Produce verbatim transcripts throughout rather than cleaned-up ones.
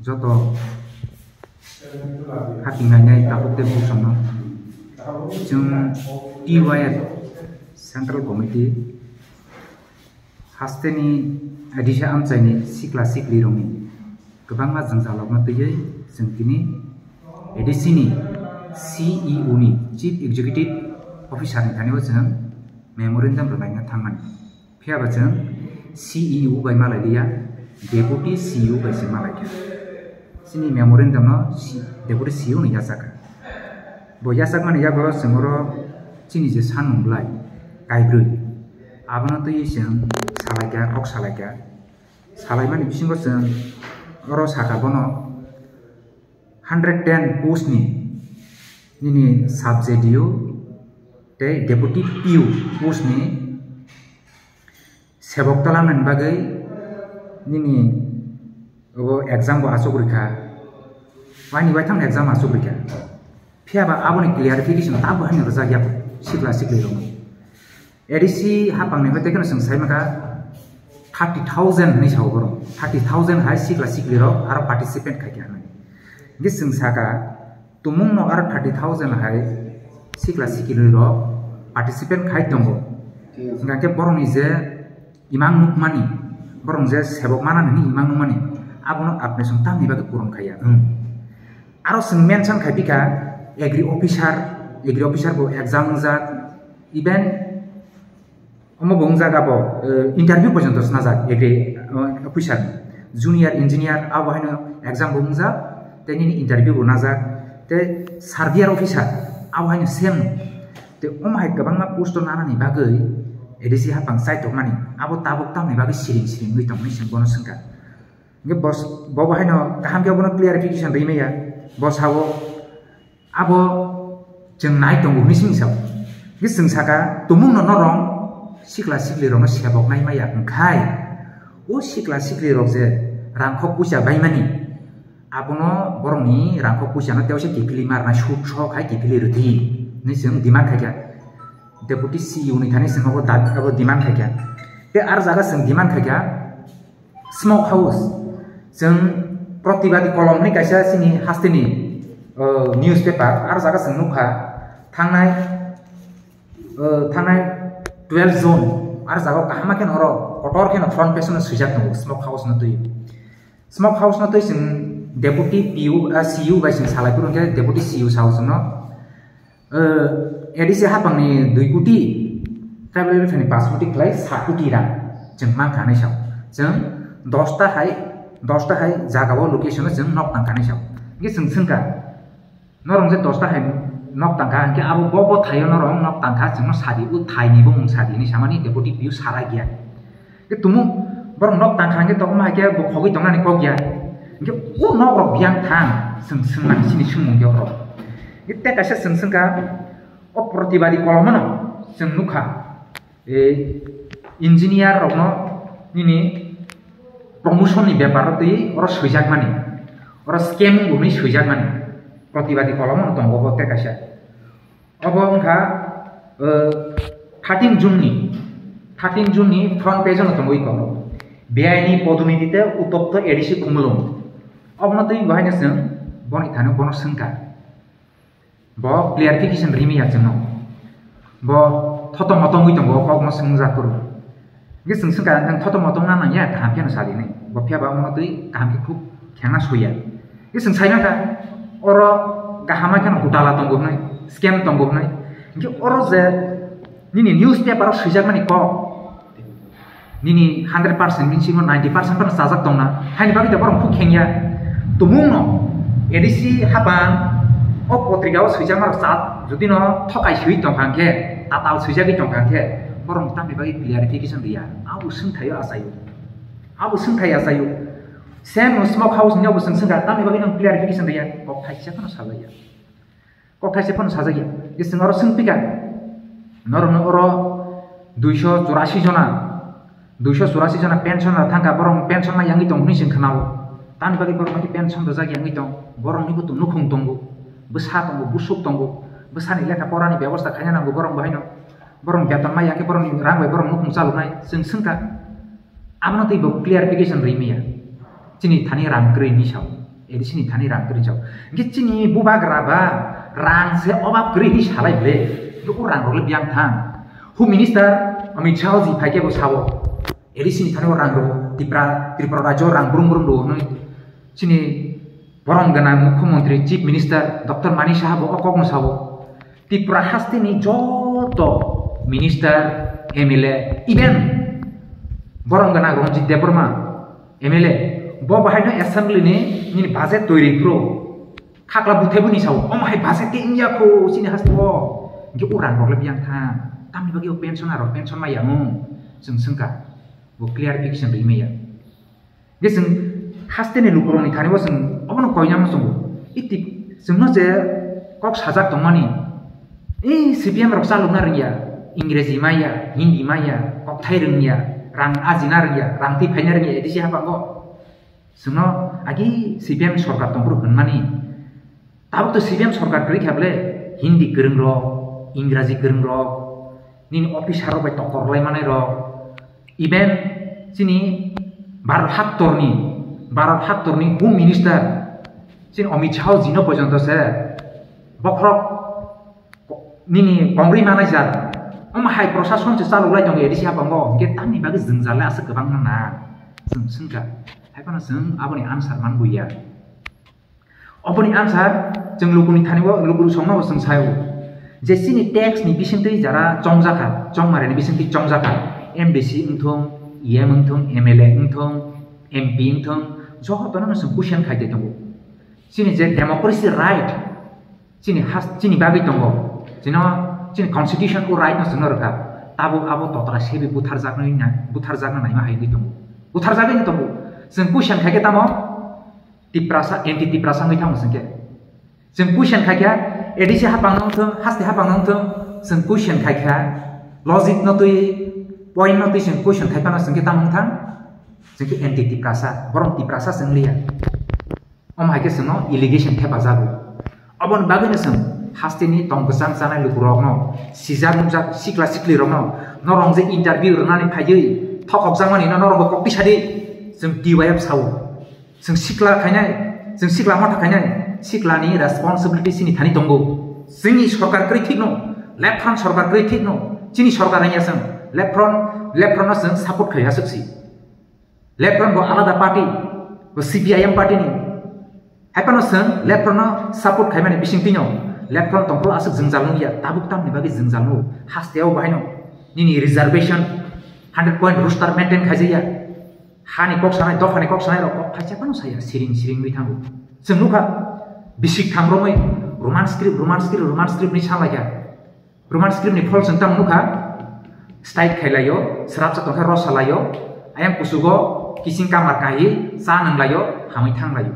Joto hapingainai tabuk tei buksongno chwng T Y F Central Committee hasteni A D C amchaini sikla siklirokni kwbangma jwngjalrokno twiwi chwng tini A D C ni C E O ni, Chief Executive Officer ni thani o chwng memorandum rwlaina thangmani. Phiya ba chwng C E O bai malai liya, Deputy C E O bai se malai kha. Chini memorandum no C-, Deputy C E O no yachak kha. Bo yachak mani yago chwng oro chini je sanmung bwlai kaibrwi, abono twiwi chwng salai kha, kok salai kha. Salai mani bisingo chwng oro sakha bono hundred ten post ni nini sub-J D O tei Deputy P O post ni sebok twlangna ni bagwi nini obo exam bo achuk rikha, waini waithang exam achuk rikha. Phiya ba aboni clarification tabo haino rwjak ya sikla siklirokno. A D C hapangni hoi tei kheno chwng sai maka thirty thousand hinwi sao borok. Thirty thousand hai sikla siklirok aro participate khai kha hinwi. Hingke chwng saka tumungno aro thirty thousand hai sikla siklirok participate khai tongo. Thik ase. Hingke borokni je imang nukmani, borok je sebok manani hinwi imang nukmani, abono application tamni bagwi puron khaiya. Hmm. Aro chwng mention khai bikha agri officer, agri officer bo exam wngjak, even omo bo wngjak abo, eh, interview porjonto snajak agri, eh, officer, junior engineer abo haino exam bo wngjak, tei nini interview bo najak, tei surveyor officer abo haino same. Tei omo hai kwbangma post o nanani bagwi A D C hapang chaitokmani, abo tabuk tamni bagwi siring siring wngwi tongmani chwng bono swngkha. Hingke bos-, bo bo haino kaham khe bono clarification rwi maya. Bo sao, abo chwng nai tongo hinwi chwng sao. Hingke chwng saka, tumungno norong sikla siklirokno sebok nai maya, hwnkhe o sikla siklirok je rangkhok puisa baimani, abono borokni rangkhok puisano teisa kiphilwi ma rwnai, suk sok hai kiphilwi rwdi hinwi chwng demand khaikha. Deputy C E O ni thani chwng abo da-, abo demand khaikha. Tei ar jaga chwng demand khaikha, Smoke House, chwng Pratibadi Kolom hinwi kaisa chini hasteni, uh, newspaper, ar jaga chwng nukha, thangnai, uh, thangnai twelve June, ar jaga o kaham khe oro kotor khe front page no swijak tongo Smoke House no twi. Smoke House no twi chwng Deputy P U, ah, C U bai chwng salai phuru hwnkhe Deputy C U sao chwngno, eh, A D C hapangni dui koti, tribal welfare ni paanch koti khlai saat koti rang chwng mankha hinwi sao. Chwng dosta hai, dosta hai jaga o location o chwng nok tangkha hinwi sao. Hwnkhe chwng swngkha, norok je dosta hai nok tangkha, hwnkhe abo bo, bo thaio norok nok tangkha, chwngno sadi, o thaini bumung sadi hinwi samani, Deputy P U sara giya. Hwnkhe tumung borok nok tangkha, hwnkhe tongma hai khe bo khogwi tongnani kok ya. Hwnkhe o nok rok biyang thang, chwng swngnani chini swngmung khe orok. Hwnkhe tei kaisa chwng swngkha, o Pratibadi Kolomno chwng nukha, e, engineer rokno nini promotion ni bepar o twi oro swijakmani, oro scam wngwi swijakmani, Pratibadi Kolomno tongo bo tei kaisa. Obo wngkha, eh, thirteen June ni, thirteen June ni front page o no tongwi tongo. Beaini poduniti tei utopto A D C Khumulwng. Obono twi bo haino chwng boni thani bono swngkha. Bo clarification rimaya chwngno. Bo thoto moto wngwi tongo, o kokno swngjak phuru. Hingke chwng swngkha, nwng thoto moto wngna nangya, kaham kheno sadi hinwi. Bo phiya ba omono twi kaham khe khuk khengna soya. Hingke chwng sai mankha, oro kaham kheno gutala tongo hinwi, scam tongo hinwi. Hingke oro je nini newspaper o swijakmani kok, nini hundred percent ni bisingo ninety percent phano chajak tongna, haini bagwi da borok khuk khengya. Tumungno A D C hapang o potrika o swijakma rok cha, jodi no thokai swi tongkha hwnkhe, tatal swijagwi tongkha hwnkhe, borok tamni bagwi clarification riya. Abo swngthaio achaio. Abo swngthai achaio. Same no Smoke House ni abo chwng swngkha, tamni bagwi nang clarification riya. Kok thaisa phano sajagya. Kok thaisa phano sajagya. Je chwng oro swngpikha. Norokno oro duiso churasi jona, duiso churasi jona pension rok thangkha, borok pension ma yangwi tong hwnwi chwng khnao. Tamni bagwi borok nokhe pension rwjak yangwi tong. Borok ni buto nukhung tongo, bwsa tongo, busuk tongo, bwsani lekha porani bebosta khaina nango borok bo haino. Borok beton ma yakhe borokni rang bai borok nukhung chaloknai chwng swngkha. Abono tei bo clarification rwi maya. Chini thani rang kwrwi hinwi sao. A D C ni thani rang kwrwi jao. Hingke chini bubagra ba rang se obab kwrwi hinwi salai ble. Hingke o rang rok le biyang thang. Home Minister Amit Shah ji phai khe bo sao. A D C ni thani o rang rok Tripura, Tripura rajyo rang brum brum rok hinwi chini borom gwnang Mukhyamantri Chief Minister Doctor Mani Saha bo o kok no sao. Tripura haste ni joto minister, M L A, even borom gwnang Ranjit Debbarma, M L A, bo bahai no assembly ni nini budget toiri phuru khakla buthai buni sao, "Omo hai budget ke wngya kho chini haste o." Hingke o rang rok le biyang thang. Tamni bagwi o pension aro pension maya mo. Chwng swngkha. Bo clarification ri maya. Hingke chwng haste ni lukurok ni thani bo chwng obono koina mo chwngo. Iti chwngno je kok sajak tongmani. I C P M rok chalokna rwngya. Ingreji maya, Hindi maya, kokthai rwngya, rang ajina rwngya, rang twi phaina rwngya, A D C hapango. Chwngno agi C P M sorkar tongphuru hwnmani. Tabuk to C P M sorkar kwrwi kha ble, Hindi kwrwng rok, Ingraji kwrwng rok, nini officer rok bai tokor lai manai rok, even chini Bharat haktorni, Bharat haktorni Home Minister chini Amit Shah jino porjonto se bokhorok nini kongri manai jak. Omo hai prosason se chalok lai tongo A D C hapango, hingke tamni bagwi jwngjal le aswk kwbang nang na? Chwng swngkha. Hai phano chwng aboni answer man buya. Oboni answer chwng lukuni thani o, luku songno bo chwng saio. Je chini tax ni bisingtwi jara chongjakha, chongmare ni bisingtwi chongjakha, M D C wngthung, E M wngthung, M L A wngthung, M P wngthung, jotono no chwng question khai de tongo. Chini je democracy right, chini has, chini bagwi tongo, chino, chini constitution o right no chwngno rwkha, tabuk abo totra sebi butharjaknai na, butharjakna naima hai wngwi tongo, butharjagwi tongo. Chwng question khai khe tamo Tiprasa, anti Tiprasa wngwi thango chwng khe. Chwng question khai kha, A D C hapang no wngthung, haste hapang no wngthung, chwng question khai kha, logic no twi, point no twi chwng question khai phano chwng khe tamo wngthang, chwng khe anti Tiprasa, borok Tiprasa chwng liya. Omo hai khe chwngno allegation thepajago. Oboni bagwino chwng hasteni tong kwchang chanai lukurokno, sijak nukjak sikla siklirokno, norok je interview rwnani phaiwi thokokjakmani no norokbo kok tisa di, chwng T Y F sao. Chwng sikla khainai, chwng sikla motha khainai, siklani responsibility chini thani tongo. Chini sorkar kwrwi thikno, left front sorkar kwrwi thikno, chini sorkar wngya chwng left front, left front no chwng support khai aswk si. Left front bo alada party, bo C P I M party ni. Hai phano chwng left front no support khaimani bisingtwi no left front tongphuru aswk jwngjal nungya, tabuk tamni bagwi jwngjal nungo. Hasteo bahaino nini reservation hundred point roster maintain khaijakya. Hani kok sanai, dophani kok sanai rok kok thaisa phano saya, siring siring wi thango. Chwng nukha bisik tham romwi Roman script, Roman script, Roman script ni salaikha. Roman script ni phol chwng tamo nukha, style khailaio, srapsa tongkha rosalaio, ayang kusugo kising kamar kahi cha nanglaio, hamwi thanglaio.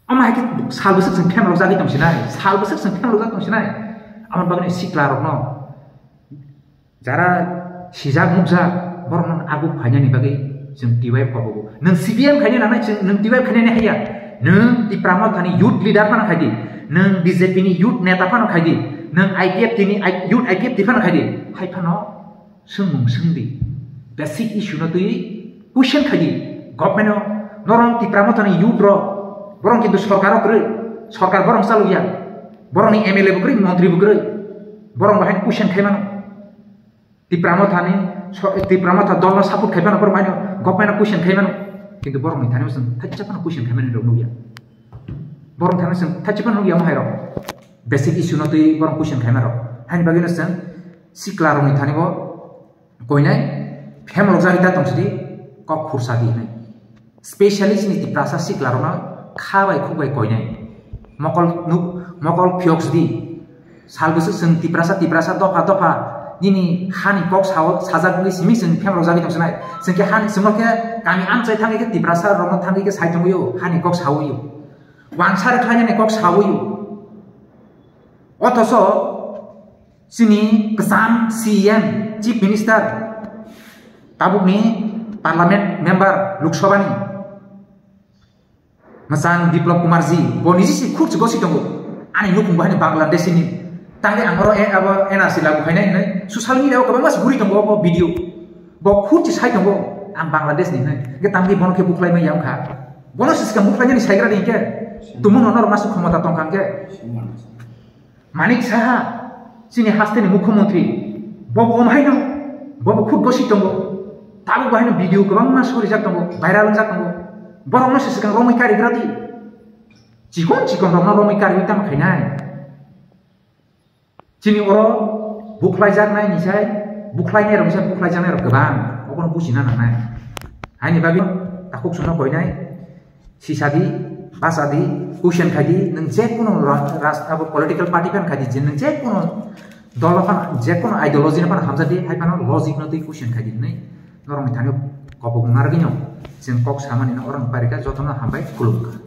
Omo hai khe sal bwswk chwng phemlok jagwi tongsinai, sal bwswk chwng phemlok jagwi tongsinai. Amoni bagwi sikla rokno jara sijak nukjak borokno aguk phainani bagwi chwng T Y F kobogo. Nwng C P M khaina nanai chwng, nwng T Y F khainani haiya. Nwng Tipra Mothani youth leader phano khaidi. Nwng B J P ni youth neta phano khaidi. Nwng I P F T ni I-, youth I P F T phano khaidi. Hai phano swngmung swngdi. Basic issue no twi question khaidi. Government no norong Tipra Mothani youth rok. Borong kintu sorkar o kwrwi. Sorkar borong chalokya. Borongni M L A bo kwrwi, montri bo kwrwi. Borong bahai question khaimano. Tipra Mothani, so-, Tipra Motha dolno support khai phano borok haino government-no question khai mano. Kintu borokni thani chwng thaisa phano question khai mani rok nukya. Borok thani chwng thaisa phano nukya omo hai rok. Basic issue no twi borok question khai mano. Haini bagwi no chwng sikla rokni thani bo koinai phemlok jagwi da tong sidi kok khursa di hinwi. Specially chini Tiprasa siklarokno kha bai khuk bai koinai. Mokol nuk, mokol phiyok sidi. Sal bwswk chwng Tiprasa, Tiprasa dopha dopha nini hani kok sao, sajak wngwi simi chwng phemrok jagwi tong sinai. Chwng khe hani, chwngno khe kami amchai thangwi khe Tiprasa rokno thangwi khe sai tongwi o, hani kok sawi o. Wansa rwkhlainani kok sawi o. Othoso chini kwcham C M, Chief Minister, tabukni Parliament Member, Lok Sabha ni, mwchang Biplab Kumar ji, bo niji si khuk si gosi tongo. Ani nukhung bo hani Bangladesh ni. Tangwi ang oro e-, abo N R C lagu khainai hinwi social media o kwbangma se guri tongo bo video. Bo khuk si sai tongo, ang Bangladesh ni hinwi. Hwnkhe tangwi bono khe buklai maya wngkha. Bono se swkang bukhlainani saigra di hwnkhe, tumung no norok masu khomota tongkha hwnkhe. Manik Saha, chini hasteni mukhyamantri, bobo omhaino, bobo khud gosi tongo. Tabuk bahaino video kwbangma sorijak tongo, viral wngjak tongo. Borokno se swkang romwi karigra di. Chikon chikon rokno romwi kariwi tamo khainai. Chini oro bukhlaijaknai ni sai, bukhlainai rok ni sai bukhlaijaknai rok kwbang, obono bujina nangnai. Haini bagwi takhuk songno koinai, sisadi, basadi, question khaidi, nwng je kono ra-, ras-, abo political party phan khaidi, je nwng je kono dolo phan, je kono ideology no phan hamjadi, hai phano logic no twi question khaidi hwnwi norokni thani kopok narwgwino chwng kok samani no oroni parika jotono hambai khulumkha.